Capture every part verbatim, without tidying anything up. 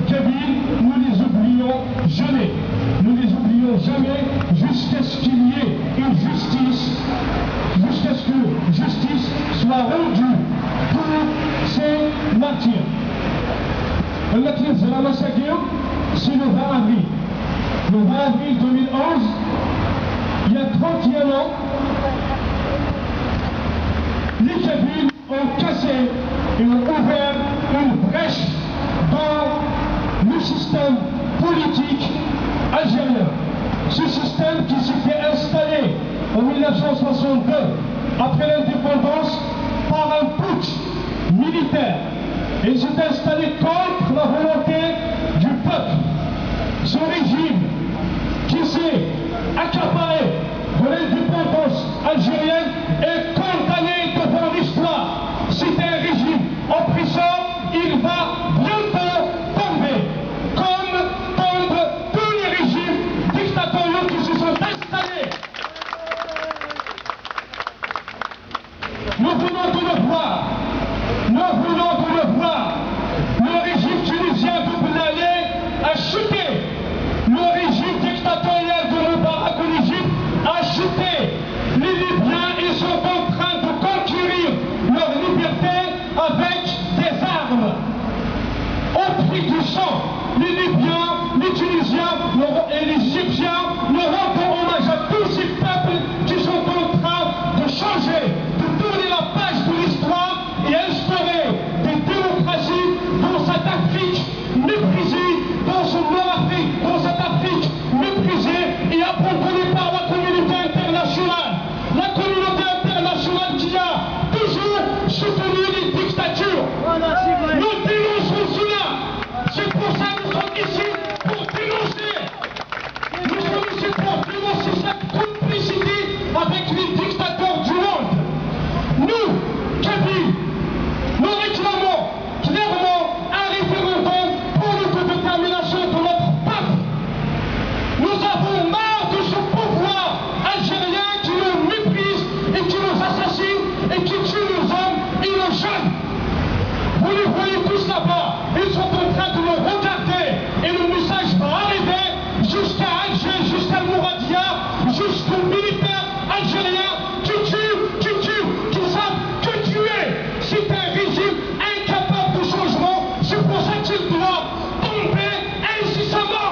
Kabyles, nous les oublions jamais. Nous les oublions jamais jusqu'à ce qu'il y ait une justice, jusqu'à ce que justice soit rendue pour ces martyrs. Amek i teẓram ass-agi, c'est le vingt avril. Le vingt avril deux mille onze, il y a trente et un ans, les Kabyles ont cassé et ont ouvert une brèche dans le système politique algérien. Ce système qui s'était installé en mille neuf cent soixante-deux, après l'indépendance, par un putsch militaire. Il s'est installé contre la volonté du peuple. Ce régime qui s'est accaparé de l'indépendance algérienne est condamné devant l'histoire. C'est un régime oppresseur, il va bientôt tomber, comme tombent tous les régimes dictatoriaux qui se sont installés. Nous venons de le voir. Nous venons de le voir. Le régime tunisien de Ben Ali a chuté. Le régime dictatorial de Moubarak en Égypte a chuté. Les Libyens, ils sont en train de conquérir leur liberté avec des armes. Au prix du sang, les Libyens, les Tunisiens et les Égyptiens nous rendons hommage à tous ces peuples qui sont en train de changer, de tourner la page de l'histoire et instaurer des démocraties dans cette Afrique méprisée, dans ce Nord-Afrique, dans cette Afrique méprisée et abandonnée par la communauté internationale. La communauté internationale qui a toujours soutenu les dictatures. Nous dénonçons cela. C'est pour ça que nous sommes ici, pour dénoncer. Nous sommes ici pour dénoncer cette complicité avec les dictateurs du monde. Nous, Kabyles, nous réclamons clairement un référendum pour l'autodétermination de notre peuple. Nous avons marre de ce pouvoir algérien qui nous méprise et qui nous assassine et qui tue nos hommes et nos jeunes. Vous les voyez tous là-bas, ils sont en train de nous regarder et le message va arriver jusqu'à Alger, jusqu'à Mouradia, jusqu'aux militaires algériens qui tuent, qui tuent, qui savent que tuer. C'est un régime incapable de changement. C'est pour ça qu'il doit tomber incessamment.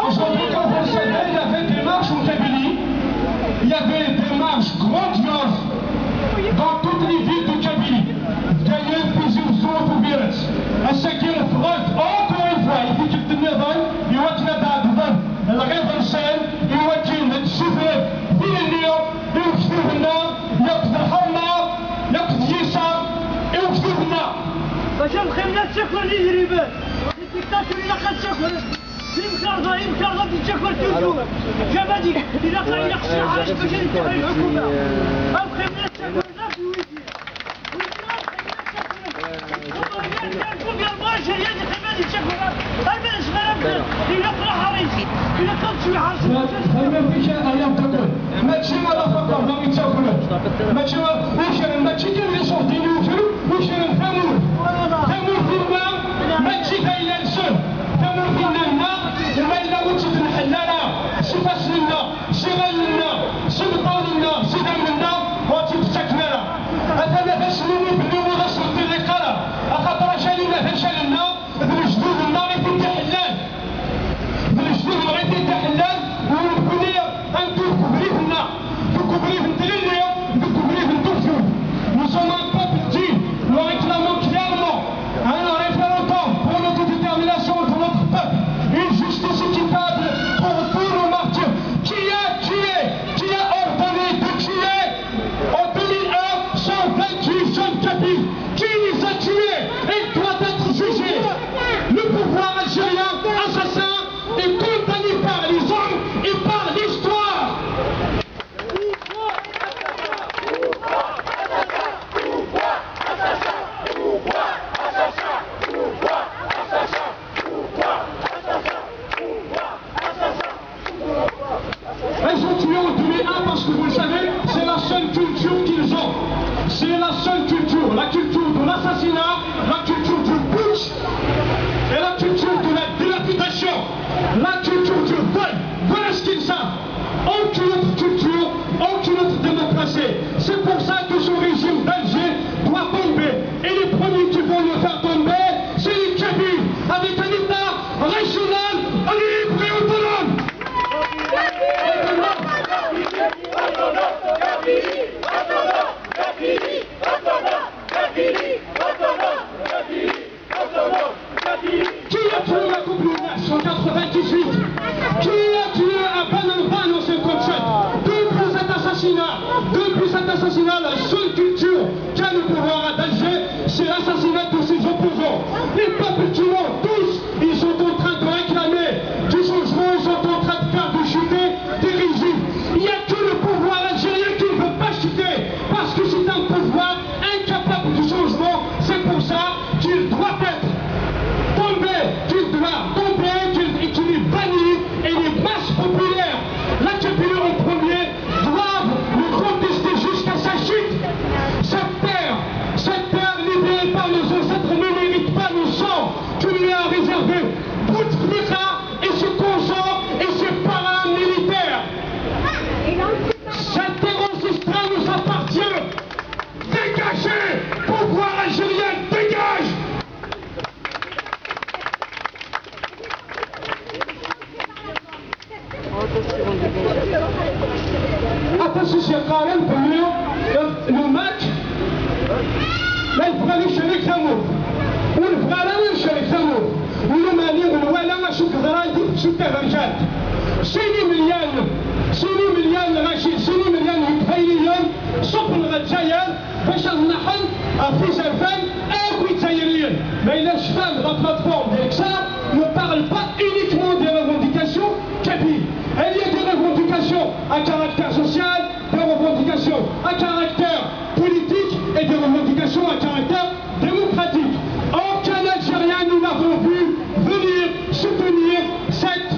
Aujourd'hui, quand vous le savez, il y avait des marches en Kabylie. Il y avait des marches grandioses dans toutes les villes de Kabylie. D'ailleurs, Tizi Wezzu tubiret. Ass-agi, nefɣent encore une fois i tikkelt nniḍen i wakken ad d-ɛeddḍen lɣiḍ-nsen, i wakken ad d-ssufren tilelli i uktub-nneɣ, yakk d lḥerma, yakk d yiseɣ i uktub-nneɣ. Bac ad qqimen ad ttaken idrimen. Diktatur ilaq ad ttaken. Imkarḍa, imkarḍa ad ttaken toujours. Jabadi, ilaq, ilaq si lḥaǧ bac ad yettaken lḥukuma. Ad qqimen ad ttaken. Tanemmirt-ik a Yann Takun. Mačči ala Faṭama i ttakren. Mačči ukren, mačči kan d iṣurdiyen i ukren, ukren tamurt. Tamurt-nneɣ mačči d ayla-nsen. Tamurt-nneɣ, ma yella ur tt-id-nḥell ara s ifassen-nneɣ, s iɣallen-nneɣ, s imeṭṭawen-nneɣ, s idammen-nneɣ, ur tt-id-ttaken ara. Atan ad as-nini belli ur as-neṭṭiliq ara, axaṭer acal-nneɣ d acal-nneɣ, d lejdud-nneɣ i t-id-iḥellan. D lejdud-nneɣ i t-id-iḥellan, u nekkni ad neddu deg ubrid-nneɣ, deg ubrid n tlelli, deg ubrid n tugdut. La plateforme des Ksar ne parle pas uniquement des revendications kabyles. Il y a des revendications à caractère social, des revendications à caractère politique et des revendications à caractère démocratique. Aucun Algérien, nous l'avons vu, venir soutenir cette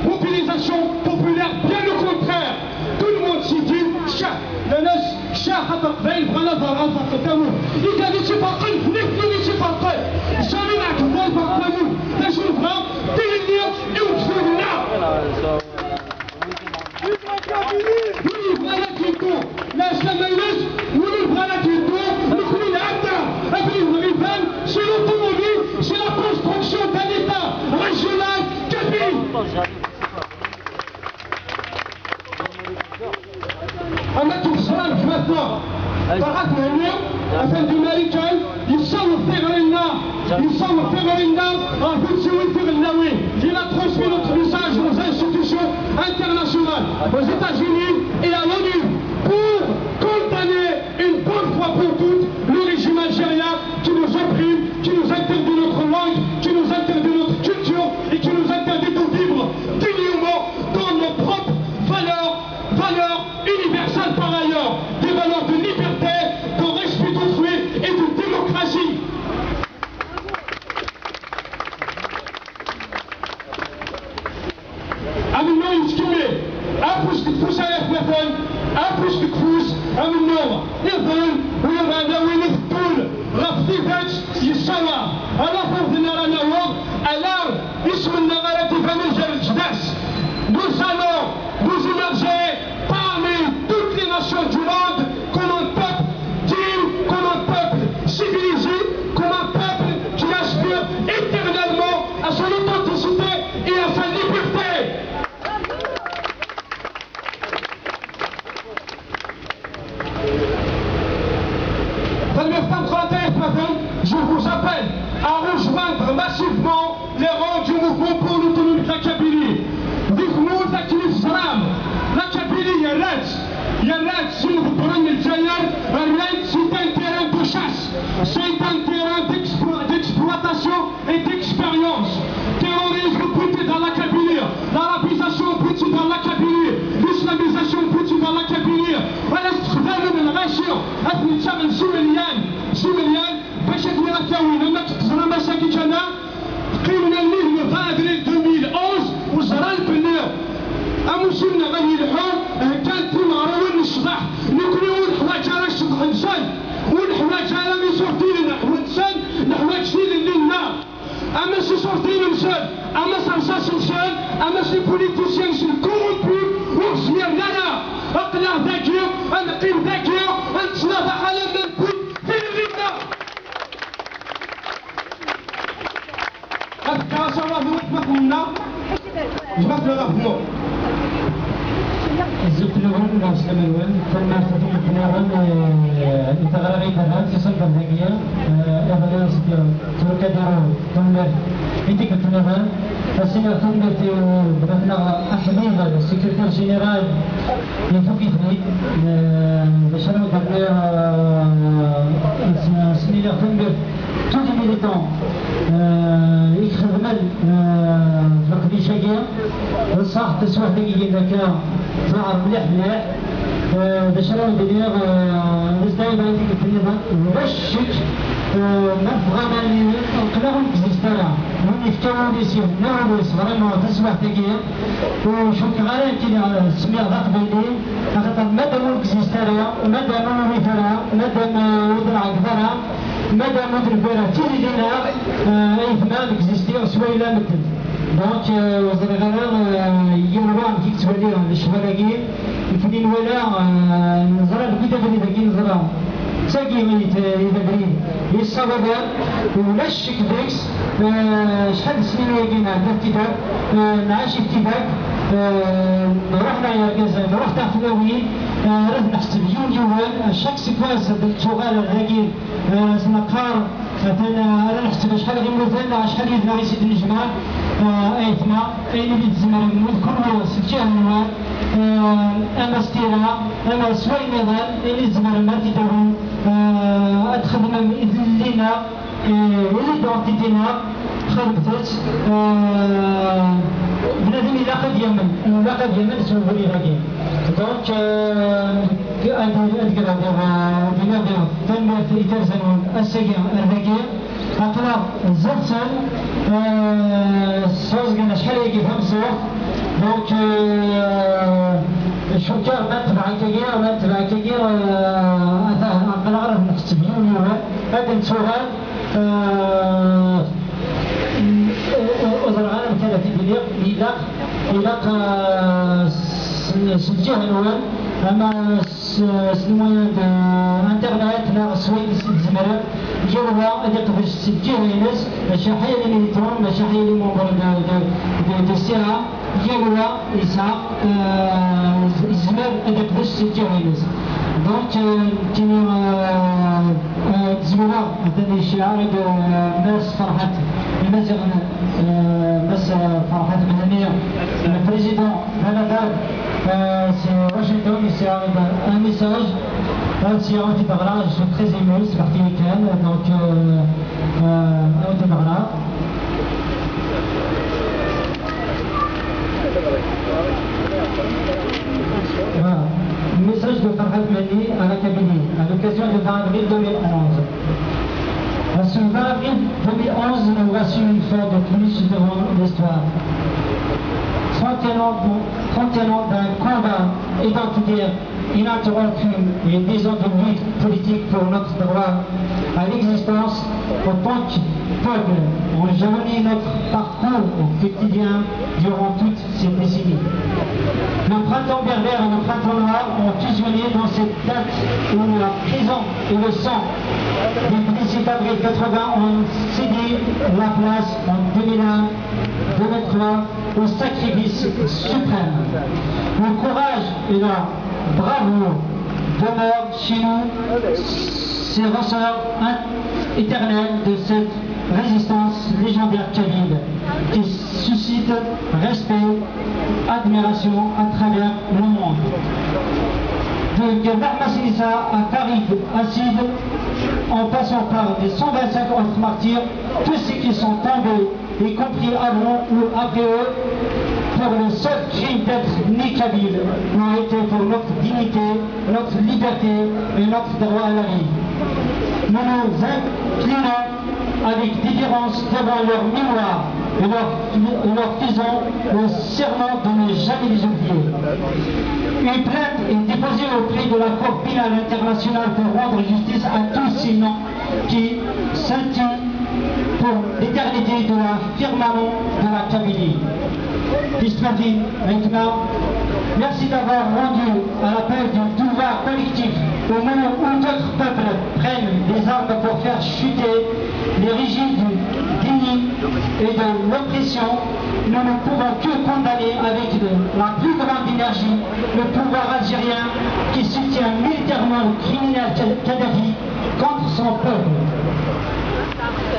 mobilisation populaire. Bien au contraire, tout le monde s'est dit, ccah, la nage, ccah, xaṭer qbal, bɣan ad ẓren, ad ẓren tamurt. Igan i tt-iferqen, d nitni i tt-iferqen. Jamais nɛeṭṭel ad iferq tamurt. D acu nebɣa? Tilelli i ugeffur-nneɣ. Win yebɣan ad yeddu, la s-tamaynut, win yebɣan ad yeddu, nekkni nɛedda abrid n Iban, c'est l'autonomie, c'est la construction d'un État régional kabyle. Ama d tussra n gma-tneɣ Ferḥat Mhenni, atan di Marikan, yessaweḍ tiɣri-nneɣ, yessaweḍ tiɣri-nneɣ ɣer tuttiwin tiɣelnawin. Il a transmis notre message aux institutions internationales, aux États-Unis et à l'ONU pour condamner une bonne fois pour toutes le régime algérien qui nous opprime, qui nous interdit notre langue, qui nous interdit notre culture et qui nous interdit de vivre dignement dans nos propres valeurs, valeurs universelles par ailleurs, des valeurs de liberté, de respect d'autrui et de démocratie. Amennuɣ yettkemmil, afus deg ufus ay atmaten, afus deg ufus, amennuɣ iḍen, ula d aɛdawen iteddun ɣef tidet yessawaḍ, ala tuḍin ara naweḍ, ala isem-nneɣ ara d-ibanen gar leǧnas. Nous allons nous immerger parmi toutes les nations du monde comme un peuple digne, comme un peuple civilisé, comme un peuple qui aspire éternellement à son authenticité et à sa liberté. Tanemmirt tameqqrant ay atmaten, je vous appelle à rejoindre massivement les rangs du mouvement pour l'autonomie de la Kabylie. Di tmurt akken i teẓram, la Kabylie yerra-tt, yerra-tt s imḍebbren n Lezzayer, rran-tt, c'est un terrain de chasse, c'est un terrain d'explo-, d'exploitation et d'expérience. Terrorisme poussé dans la Kabylie, l'arabisation poussée dans la Kabylie, l'islamisation poussée dans la Kabylie, wala s-ttexdamen lɣaci ad ten-ttaɣen s imelyan, s imelyan, bac ad ten-id-awin. Ama teẓram ass-agi kan, qqimen almi d le vingt avril deux mille onze, u ẓran belli amussu-nneɣ ad yelḥu, heggan timeɣriwin n ccḍeḥ. Nekkni ur neḥwaǧ ara ccḍeḥ-nsen, ur neḥwaǧ ara iṣurdiyen-nsen, neḥwaǧ tilelli-nneɣ. Ama s iṣurdiyen-nsen, ama s rrṣaṣ-nsen, ama s les politiciens-nsen corrompus, ur zmiren ara. Aql-aɣ dagi, ad neqqim dagi, ad nettnaḍaḥ alamma newwi tilelli-nneɣ. Ad fkeɣ asawaḍ i watmaten-nneɣ, gma-tneɣ Ahmed. Azul fell-awen, neɣ sslam-nwen, tanemmirt i tikkelt-nniḍen, eh, i teɣri i d-rran, tiṣenṭer dagi, eh, iḍelli, eh, Turkadero, tanemmirt i tikkelt-nniḍen, ad s-iniɣ tanemmirt i gma-tneɣ Aḥbib, secrétaire général, ifuk-iten-id, eh, d acu ara wen-d-rniɣ, eh, ad s-, ad s-iniɣ tanemmirt. Tous les militants, euh, i ixedmen, euh, leqdic-agi, d ṣṣeḥ taswiɛt-agi akka teɛreq mliḥ mliḥ. Euh, d acu ara wen-d-iniɣ, euh, d azdayem ara tikkelt-nniḍen, ulac ccek, euh, ma tebɣam ad nini, aql-aɣ ur negzist ara. Win yefka ul-is, yenna ul-is, vraiment, taswiɛt-agi, ur cukkeɣ ara nekkini, euh, smiɣ d aqbayli, axaṭer madam ur negzist ara, madam ur newwit ara, madam, euh, ur d-nɛeggeḍ ara, madam ur d-newwi ara tilelli-nneɣ, euh, ayetma, neɣ existiɣ s wayla medden. Donc, euh, ur ẓriɣ ara, euh, yiwen wa amek i yettwali lecɣal-agi. Nekkni nwala, euh, neẓra deg wid abrid-agi, neẓra d tagi i d, i d abrid yessawaḍen, ulac ccek deg-s. Euh, acḥal n snin wagi nɛedda-t tidak, euh, nɛac-it tidak, euh, nruḥ neɣ yergazen, nruḥ taɣ tlawin, euh, rad nḥetteb yiwen yiwen, à chaque séquence d-nettuɣal ar dagi. Eh, s-neqqar, atan, eh, ara neḥseb acḥal ɣ-immuten, acḥal yid-neɣ i s-id-nejmeɛ, eh, ayetma, ayen i d-tzemrem, wid kunwi s lǧiha-nwen, eh, ama s tira, ama s wayen iḍen, ayen i tzemrem ad t-id-tawim, eh, ad txedmem i tlelli-nneɣ, Ilaq ad d-iniɣ, xerbet-tt, euh, bnadem ilaq ad yamen, ilaq ad yamen s ubrid-agi. Donc, euh, ad, ad greɣ diɣ, euh, ad iniɣ diɣ tanemmirt i tarza-nwen ass-agi ar dagi. Aql-aɣ zdat-sen, euh, sɛuẓgen acḥal ayagi tameẓẓuɣt. Donc, euh, cukkeɣ ma tebɛent-agi, ma tebɛent-agi, euh, atan aql-aɣ ad nḥetteb yiwen yiwen, ad nettuɣal. Euh, ur, ur, ur ẓriɣ ara amek ara t-id-iniɣ. Ilaq, ilaq, euh, s, s lǧiha-nwen, ama s, s les moyens de internet, neɣ s wayen i s-, tzemrem, yal wa ad iqdec s lǧiha-ines, maca ḥaya les militants, maca ḥaya les membres de, de, de, de C A. Yal wa yesɛa, euh, yezmer ad iqdec s lǧiha-ines. Donc, euh, nekkini, euh, euh, zemreɣ, atan yecɛel-d, euh, Mass Ferḥat, Imaziɣen, euh, Mass, euh, Ferḥat Mhenni, le président d'Anabad, euh, si Washington, yesɛa-d un message. Ad sya ad t-id-ɣreɣ, je suis très ému, sbeḥ-agi kan, donc, euh, euh, ad t-id-ɣreɣ. Voilà. Message de Farhad Mani à la Kabylie, à l'occasion du vingt avril deux mille onze. À ce vingt avril deux mille onze, nous voici une fois de plus devant l'histoire. Trente et un ans, trente et un ans d'un combat identitaire ininterrompu et dix ans de lutte politique pour notre droit à l'existence en tant que peuple ont jalonné notre parcours au quotidien durant toute ces décennies. Le printemps berbère et le printemps noir ont fusionné dans cette date où la prison et le sang du dix-huit avril quatre-vingts ont cédé la place en deux mille un, deux mille trois au sacrifice suprême. Le courage et la bravoure demeurent chez nous ces ressorts in-, éternels de cette résistance légendaire kabyle qui suscite respect, admiration à travers le monde. De Gerbert Massinissa à Farid Acide, en passant par les cent vingt-cinq autres martyrs, tous ceux qui sont tombés, y compris avant ou après eux, pour le seul crime d'être né kabyle, ont été pour notre dignité, notre liberté et notre droit à la vie. Nous nous inclinons avec déférence devant leur mémoire et leur, et leur faisons le serment de ne jamais les oublier. Une plainte est déposée auprès de la Cour pénale internationale pour rendre justice à tous ces noms qui scintillent pour l'éternité de la firmament de la Kabylie. Ismail Aitma, merci d'avoir rendu à l'appel du devoir collectif au moment où d'autres peuples prennent les armes pour faire chuter les régimes du déni et de l'oppression. Nous ne pouvons que condamner avec le, la plus grande énergie le pouvoir algérien qui soutient militairement le criminel Kad-, Kadhafi contre son peuple.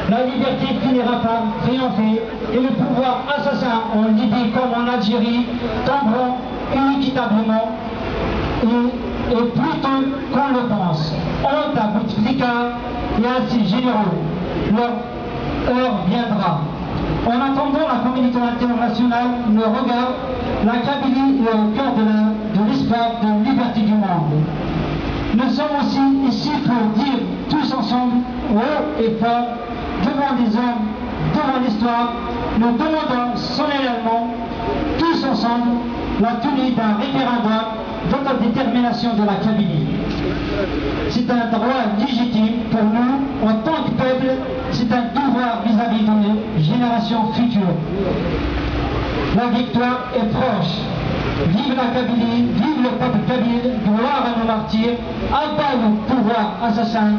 La liberté finira par triompher et le pouvoir assassin en Libye comme en Algérie tomberont inéquitablement et, et plus tôt qu'on le pense. Honte à Bouteflika et à ses généraux. Leur heure viendra. En attendant, la communauté internationale nous regarde. La Kabylie est au cœur de la, de l'espoir de liberté du monde. Nous sommes aussi ici pour dire tous ensemble, haut et fort, devant les hommes, devant l'histoire, nous demandons solennellement, tous ensemble, la tenue d'un référendum d'autodétermination de la Kabylie. C'est un droit légitime pour nous en tant que peuple, c'est un devoir vis-à-vis de nos générations futures. La victoire est proche. Vive la Kabylie, vive le peuple kabyle, gloire à nos martyrs, à bas le pouvoir assassin.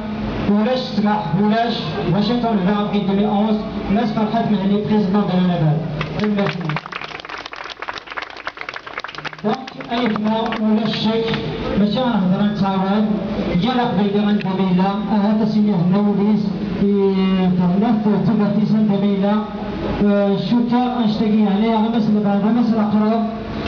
Ulac ssmaḥ, ulac. Washington, le vingt avril deux mille onze, Mass Farhad Mehni, président de l'Anabad. Merci. Donc, ayetma, ulac ccek, mačči ad nehder ad nettɛawad, yal aqbayli anda ma yella, ahat ad s-iniɣ henna wul-is, i, terna tudert-is anda ma yella. Eh, cukkeɣ annect-agi yeɛni, amas lebɛed, amas leqrab,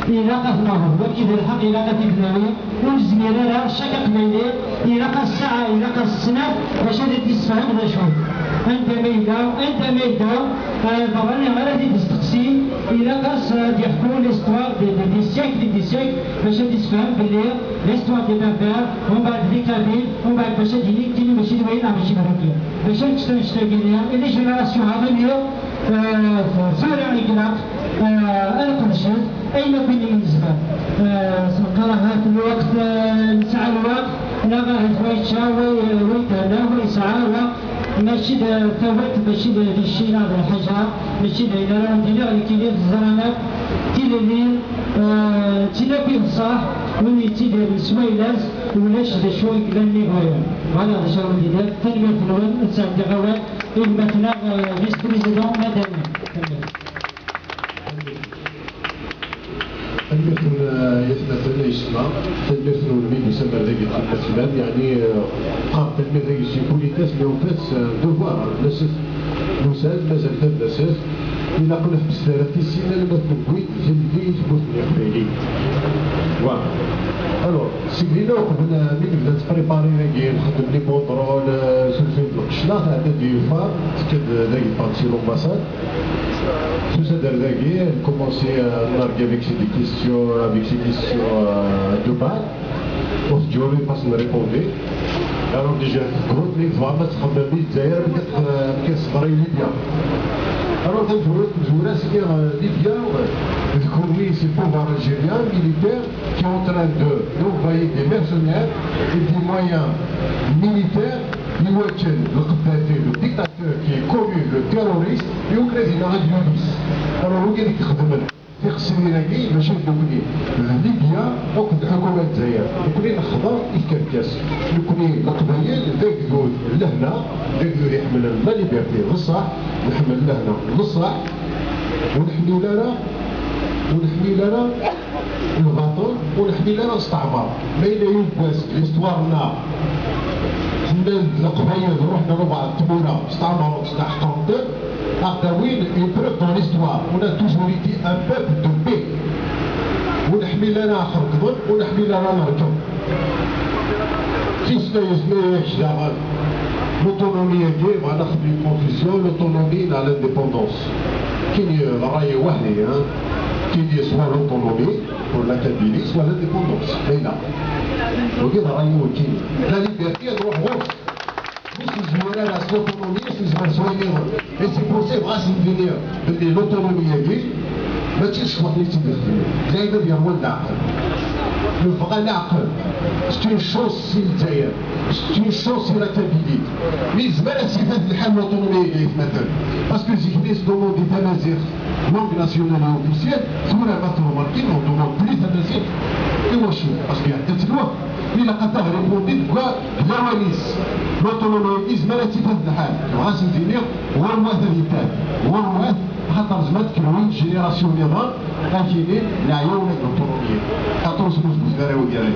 ilaq ad t-naweḍ. Wagi d lḥeqq, ilaq ad t-id-nawi. Ur nezmir ara, ccek aqbayli, ilaq-as ssaɛa, ilaq-as snat, bac ad t-id-yessefhem d acu. Anda ma yella, anda ma yedda, eh, berrani ara t-id-isteqsi, ilaq-as, eh, ad d-yeḥku l'histoire des, des, des siècles et des siècles, bac ad d-isefhem belli l'histoire des Berbères, umbeɛd des Kabyles, umbeɛd bac ad d-yini nekkini mačči d wayen neɣ mačči d wagi. Bac ad nečč annect-agi-nni, i les générations à venir, eh, tura i ilaq, eh, ad nqedcet ayen akk i nezmer. Eh, s lkarahat n lweqt, eh, nesɛa lweqt, neɣ ahat wa yečča, wa y-, wa yethenna, wa yesɛa, wa mačči d tawant, mačči d, d cci neɣ d lḥaǧa, mačči d ayen ara wen-d-iniɣ nekkini teẓram akk tilelli, eh, d tin akk i d ṣṣeḥ, win yettidiren s wayla-s, ulac d acu i yellan nnig waya. Voilà d acu ara wen-d-iniɣ, tanemmirt-nwen, ad sɛeddiɣ awal i gma-tneɣ, eh, vice-président Madani. Tanemmirt. Tanemmirt-nwen, eh, yatmaten, ay ssma. Tanemmirt-nwen mi d-tusam ar dagi, ttxemmat fell-am. Yeɛni, eh, qqar tanemmirt dagi, c'est une politesse, mais en fait, c'est un devoir, hein. Masset, nusa-d, mazal kan masset. Ilaq ur neḥbes ara tissin, alamma tewwi-d tilelli i tmurt n Yiqbayliyen. Voilà. Alors, seg dinna uqbel, eh, mi nebda nettprépari dagi, nxeddem les banderoles, eh, surtout lqecc-nneɣ, tɛedda-d une femme, tekka-d dagi partie l'ambassade. Tusa-d ar dagi, elle commence à larguer avec ses, des questions, avec ses questions, euh, de balle. Ur teǧǧi ur ifassen répondre. Alors déjà, teggul, mi tebɣa ad txemmem i Lezzayer, amek ad tex-, amek ad tṣebber i Libya. Alors, tamezwarut, tamezwarut, c'est-à-dire, euh, Libya, euh, d kunwi, c'est le pouvoir algérien, militaire, qui est en train de, d'envoyer des mercenaires et des moyens militaires, iwakken lqeddafi, le dictateur qui est connu, le terroriste, iwakken ad ineɣ ad yudis. Alors, wigi i ixedmen tiqsiḍin-agi, mačči d nekkni, d Libya akked lḥukuma n Lezzayer. Nekkni nexḍa i tkerkas. Nekkni Leqbayel d agdud n lehna, d agdud iḥemmlen la liberté d ṣṣeḥ, nḥemmel lehna d ṣṣeḥ, ur neḥmil ara, ur neḥmil ara lbaṭel, ur neḥmil ara asteɛmar. Ma yella yiwwas l'histoire-nneɣ, tenna-d Leqbayel ruḥen ar ubeɛd tmura, steɛmaren-ten, ḥeqren-ten, ad aɣ-d-awin une preuve dans l'histoire. On a toujours été un peuple de paix. Ur neḥmil ara ad ɣ-rekḍen, ur neḥmil ara ad nerkeḍ. Tisla yesla-yak daɣen. L'autonomie-agi, bɣan ad xedmen confusion, l'autonomie neɣ l'indépendance. Kini, euh, ṛṛay wahdi, hein. Kini soit l'autonomie pour la Kabylie, soit l'indépendance. Ma yella. Wagi d ṛṛay-iw kini. La liberté ad nruḥ ɣur-s. Ur s-nezmir ara s l'autonomie, ur s-nezmir s wayen nniḍen. Et c'est pour ça bɣiɣ ad sen-d-iniɣ belli l'autonomie-agi mačči d ccḍeḥ i tt-id-ixedmen. D ayen ad yerwel leɛqel. Nebɣa leɛqel. C'est une chance si Lezzayer. C'est une chance si la Kabylie. Mi yezmer ad s-ifat lḥal l'autonomie-agi, aytmaten. Parce que zik-nni s-demande tamaziɣt, langue nationale et officielle, tura ma tremarki, on demande plus tamaziɣt. Iwacu? Parce que iɛedda-tt lweqt. Ilaq ad taɣ-ripondit deg wa-, deg lawan-is. L'autonomie-agi yezmer ad tt-ifat lḥal. Dɣa ad sen-d-iniɣ, ɣur-wat ad yeffat. Ɣur-wat, axaṭer zemrent ad d-kenwint génération nniḍen, ad k-inin, neɛya ula d l'autonomie. Xaṭer ur smuhbusen ara wid ara.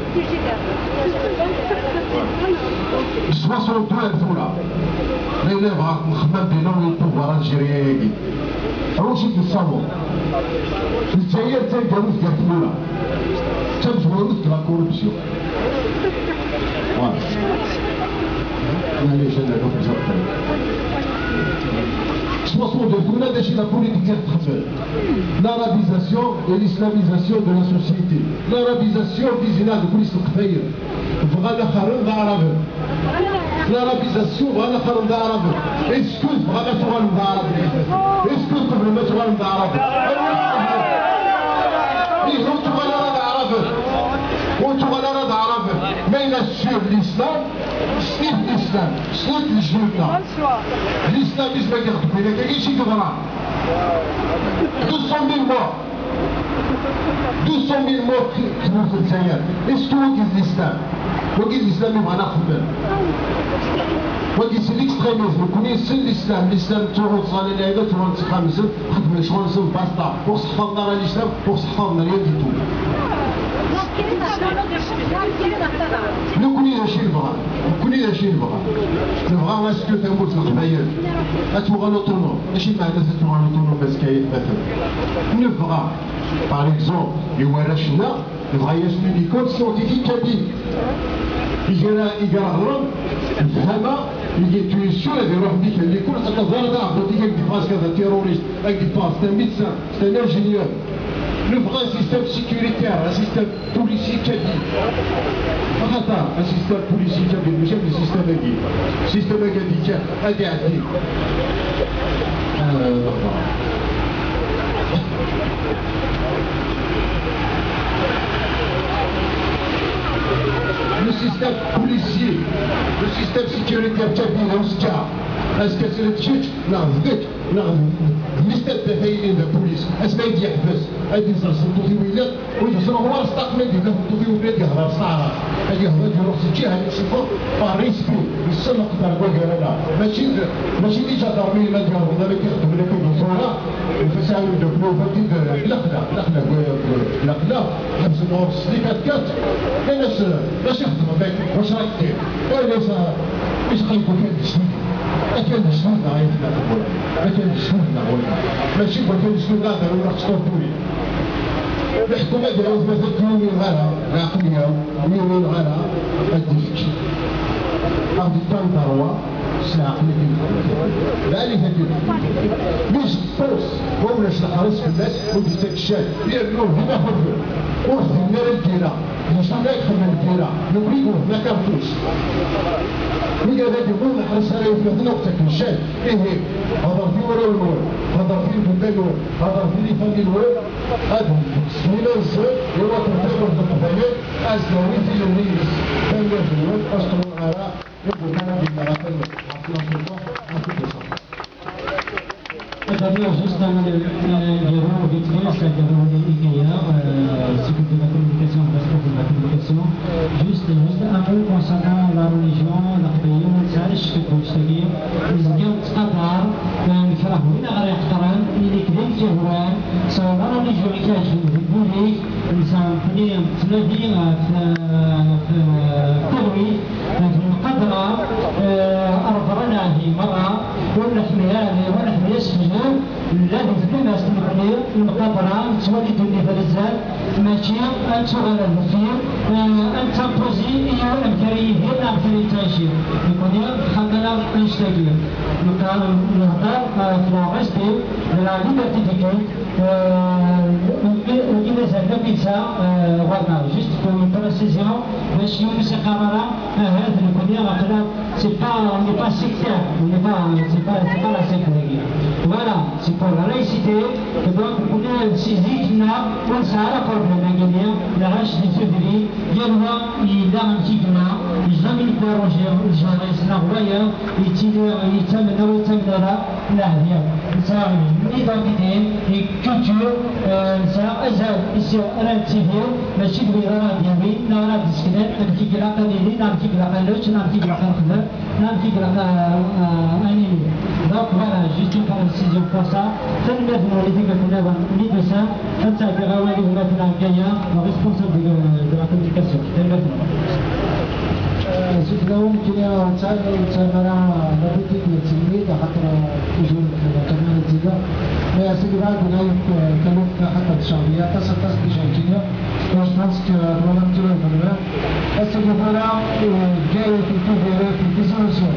Soixante-deux ar tura. Ma yella yebɣa nxemmem bilan i pouvoir algérien-agi. Acu i d-nessaweḍ? Lezzayer d taneggarut gar tmura. D tamezwarut de la corruption. Voilà. Maɛlic, ad nernu xemsa dqayeq. Soixante-deux, tura d acu i la politique i ɣ-txemmem? L'arabisation et l'islamisation de la société. L'arabisation d izinan deg wis n Leqbayel. Bɣan ad xerren d Aɛraben. L'arabisation, bɣan ad xerren d Aɛraben. Est-ce que tebɣam ad tuɣalem d Aɛraben? Est-ce que tqeblem ad tuɣalem d Aɛraben? Ih, ur tuɣal ara d Aɛraben. Ur tuɣal ara d Aɛraben. Ma yella sur l'islam, snit l'islam, snit lejdud-nneɣ. L'islamisme-agi ɣ-d-wwin akka, i yeḍran? Deux cent mille morts. Deux cent mille morts في، في الجزائر. Est-ce que wagi d l'islam? Wagi d l'islam i bɣan ad xedmen. Wagi c'est l'extrémisme. Nekkni c'est l'islam. L'islam ttruḥun ṣṣali lɛibad, ttruḥun s axxam-nsen, xedmen ccɣel-nsen, basta. Ur seḥfaḍen ara l'islam, ur seḥfaḍen rien du tout. Nekkni d acu i nebɣa? Nekkni d acu i nebɣa? Nebɣa est-ce que tamurt n Leqbayel ad tuɣal autonome. Acu i meɛna ad tuɣal autonome azekka, ay atmaten? Nebɣa, par exemple, i warrac-nneɣ, nebɣa-yasen une école scientifique kabyle. I gar, i gar aɣrem, lefhama, Ihi tu es sûr ad iruḥ Michael Nicolas, ad teẓriḍ aɛebbuḍ-ik ad k-d-yeffeɣ azekka d terroriste, ad k-d-yeffeɣ c'est un médecin, c'est un ingénieur. Nebɣa un système sécuritaire, un système policier kabyle. Axaṭer un système policier kabyle, mačči am le système-agi. Système-agi ad iɛeddi. Euh, Le système policier, le système sécuritaire kabyle, on se tient. Est-ce que c'est le Tchitch ? Non, c'est le système de la police. Est-ce que c'est le Tchitch ? Est-ce que c'est le Tchitch ? Ur yeẓri ɣur-s ṭṭaq ma d-yella tuṭṭif i ubrid yehder s taɛrabt. Ad yehder ad iruḥ si ǧiha n ccufeɣ par respect, yessen aqedder n wagar-a. Mačči d, mačči d iǧadarmiyen ad yehḍen ara d-ixeddmen akka di tura. Lfasɛa n udaklu, fati d laqla, laqla, laqla, ḥebsen ɣur-s di kat kat. Nnan-as, d acu i txeddmeḍ akka? Wacu ara k-d-tini? Nnan-as, iseqli-k wakal d jdid. Akal d jdid neɣ ay tella tewwura? Akal d jdid neɣ wala? Mačči d wakal d jdid neɣ d arunaɣ ttṭurṭuri. Leḥkuma d-yaweḍ ma teddumin ara, lɛaqliya, ur yumin ara, ad d-ifk. Ad d-ifk anda rwa, s lɛaqliya d lɛali tagi. Mi s-tṭus, ma ulac leḥris fell-as, ur d-ittak ccan. Yernu, d imaxufen, ur xdimen ara lgira. Yesɛa ixemmem lgira, nekkni d la cartouche. Mi ara d-iwun leḥris ara yefren, ur ttaken ccan. Ihi, hedret i warraw-nwen, hedret i imeddukal-nwen, hedret i lifami-nwen, ad snin-nsen i wakken tamurt n Leqbayel ad s-d-tawi tilelli-ines. Tanemmirt-nwen, ad s-ṭṭulen ara i d-ukan ad yennaɣ atan ɣef Laṣufa, ad t-id-iṣeḥḥa. Ad d-awiɣ juste un, un, un verrou vite fait, c'est-à-dire, euh, sécurité de la communication, responsable de la communication. Juste, juste un mot concernant la religion, leqbayel, ur nesɛi ara ccek deg wannect-agi. Nezga nettqadar, euh, nekreh win i ɣ-iqeddren, ili-k d ayen k-yehwan, sɛu la religion i k-iɛejben deg wul-ik, nesɛa nekkni nettnadi ɣef, ɣef, ɣef talwit, ɣef lmuqadra, eh, ar berra neɛhi merra, ur neḥmi ara, ur neḥmi asefhem, nella di tlemmast nekkni, lmuqadra, nettwali ddunit ar zdat, mačči ad nettuɣal ar deffir, eh, ad nettimpuzi i yiwen amek ara yidir neɣ amek ara yettɛici. Nekkni, txaḍ-aneɣ annect-agi. Neqqar, nehder, eh, ɣef le respect de la liberté de culte, Euh, wagi d azal akk yesɛa, euh, ɣur-neɣ, juste pour une précision, bac yiwen ur s-iqqar ara, ahat nekkni aql-aɣ, c'est pas, on n'est pas sectaire, on n'est pas, c'est pas, c'est pas la secte dagi. Voilà, c'est pour la laïcité, donc nekkni si zik-nneɣ ur nesɛi ara problème-agi-nni, nɛac di tudrin, yal wa yella amek i yella, jamais i d-iruj lǧar-is neɣ wayeḍ, yettili yettamen neɣ ur yettamen ara, Neɛdiɣ, nesɛa une identité, une culture, euh, nesɛa azal i s ara nettidir, mačči d wid ara ɣ-d-yawin, neɣ ara ɣ-d-yesseknen, amek i ilaq ad nili, neɣ amek i ilaq ad nečč, neɣ amek i ilaq ad nexdem, neɣ amek i ilaq a, a, ad nili. Donc voilà, juste une précision pour ça. Tanemmirt-nwen i tikkelt nniḍen, médecin, ad sɛeddiɣ awal i gma-tneɣ Gaïa, le responsable de, de la communication. Tanemmirt-nwen. Eh, sufella-w nekkini ur ttɛamal, ur ttɛamal ara la politique n tselmid, axaṭer, eh, toujours, eh, la camarade Zida. Mais ass-agi bɣiɣ ad d-iniɣ yiwet, eh, taluft, axaṭer d cceɛbiya aṭas, aṭas déjà nekkini. Je pense que twalam tura lxedma. Ass-agi tura, eh, Bgayet et Tubiret et Tizi Uzzu.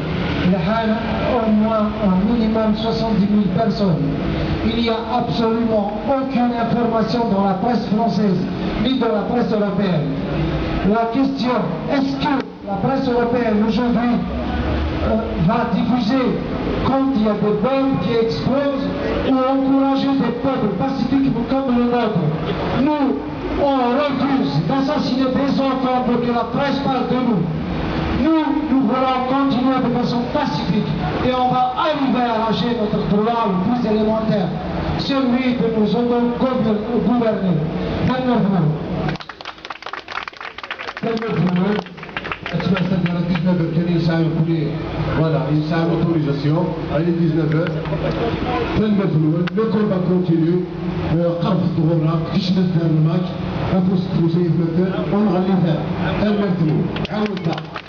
Lḥal, au moins, au minimum soixante-dix mille personnes. Il n'y a absolument aucune information dans la presse française, ni dans la presse européenne. La question, est-ce que la presse européenne aujourd'hui, euh, va diffuser quand il y a des bombes qui explosent ou encourager des peuples pacifiques comme le nôtre. Nous, on refuse d'assassiner des enfants pour que la presse parle de nous. Nous, nous voulons continuer de façon pacifique et on va arriver à arracher notre droit le plus élémentaire, celui de nous auto-gouverner. Tanemmirt-nwen. Tanemmirt-nwen. Asma s-, taggara dix-neuf heures kan i nesɛa nekkni, voilà, i nesɛa l'autorisation, elle est dix-neuf heures. Tanemmirt-nwen. Le combat continue. Euh, qerrbet-d ɣur-neɣ, kecmet-d ar lmatch, afus n tefrut ay atmaten, ur nɣellit ara. Tanemmirt-nwen. Ɛawnet-aɣ.